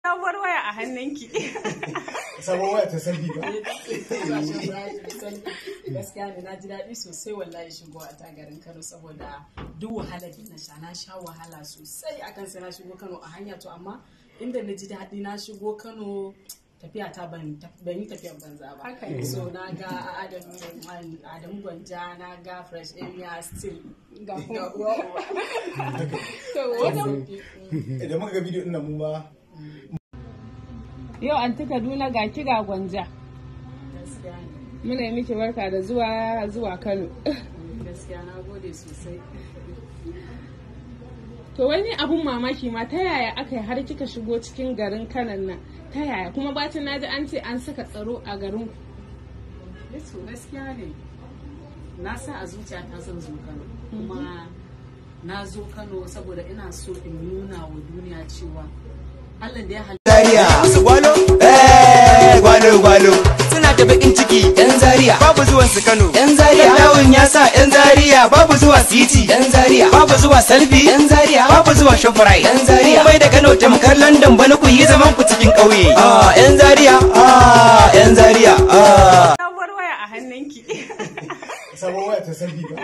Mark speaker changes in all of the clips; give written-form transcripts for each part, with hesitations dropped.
Speaker 1: Sabuwar waya a hannunki.
Speaker 2: Sabon waya ta selfie ba.
Speaker 3: Gaskiya ne, na ji daɗi sosai wallahi shigowa ta garin Kano, saboda duk wahalar da na sha, na sha wahala sosai akan sai na shigo Kano a hanya. To amma inda na ji daɗi, na shigo Kano, tafiya ta ban yi tafiyar banza ba. So na ga Adamu Gwanja, na ga Fresh Area, still
Speaker 1: ga
Speaker 3: ga
Speaker 1: kuma
Speaker 3: uwa.
Speaker 1: To wajen
Speaker 2: Idan muka ga bidiyo ɗin nan mu ma
Speaker 1: yau Anti Kaduna, ga ki ga Gwanja.
Speaker 3: Gaskiya ne.
Speaker 1: Muna yi miki barka da zuwa Kano.
Speaker 3: Gaskiya, na gode sosai.
Speaker 1: To wani abun mamaki ma, ta yaya aka yi har kika shigo cikin garin Kanan nan? Ta yaya? Kuma bacin naji an ce an saka tsaro a garin ku.
Speaker 3: To gaskiya ne, na sa a zuciyata zan zo Kano, kuma na zo Kano saboda ina so in nuna wa duniya cewa Allah da ya halitta
Speaker 4: Zaria musu gwalo, eh, gwalo gwalo. Suna da bakin ciki yan Zaria, babu zuwan su Kano yan Zaria. Dawun ya sa yan Zaria babu zuwa city yan Zaria, babu zuwa selfie yan Zaria, babu zuwa Shoprite yan Zaria. Mai da Kano tamkar London, bana ku yi zaman ku cikin ƙauye. Ah, yan Zaria, ah, yan Zaria, ah.
Speaker 1: Sabuwar waya a hannunki.
Speaker 2: Sabon waya ta selfie ba.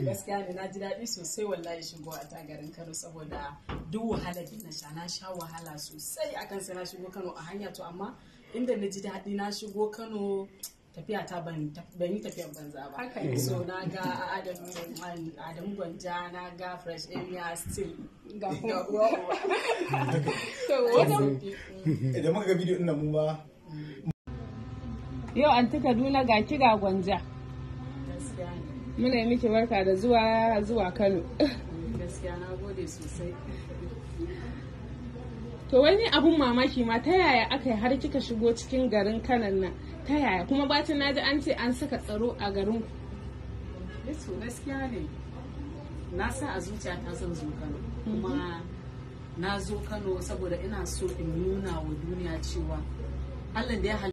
Speaker 3: Gaskiya ne, na ji daɗi sosai wallahi shigowa ta garin Kano, saboda duk wahalar da na sha, na sha wahala sosai akan sai na shigo Kano a hanya. To amma inda na ji daɗi, na shigo Kano, tafiya ta ban yi tafiyar banza ba. So na ga Adamu Gwanja, na ga Fresh Area, still
Speaker 1: ga
Speaker 3: ga
Speaker 1: kuma
Speaker 3: uwa.
Speaker 1: To wajen
Speaker 2: Idan muka ga bidiyo ɗin nan mu ma
Speaker 1: yau Anti Kaduna, ga ki ga Gwanja.
Speaker 3: Gaskiya ne.
Speaker 1: Muna yi miki barka da zuwa Kano.
Speaker 3: Gaskiya, na gode sosai.
Speaker 1: To wani abun mamaki ma, ta yaya aka yi har kika shigo cikin garin Kanan nan? Ta yaya? Kuma bacin naji an ce an saka tsaro a garin ku.
Speaker 3: To gaskiya ne, na sa a zuciyata zan zo Kano, kuma na zo Kano saboda ina so in nuna wa duniya cewa Allah da ya halitta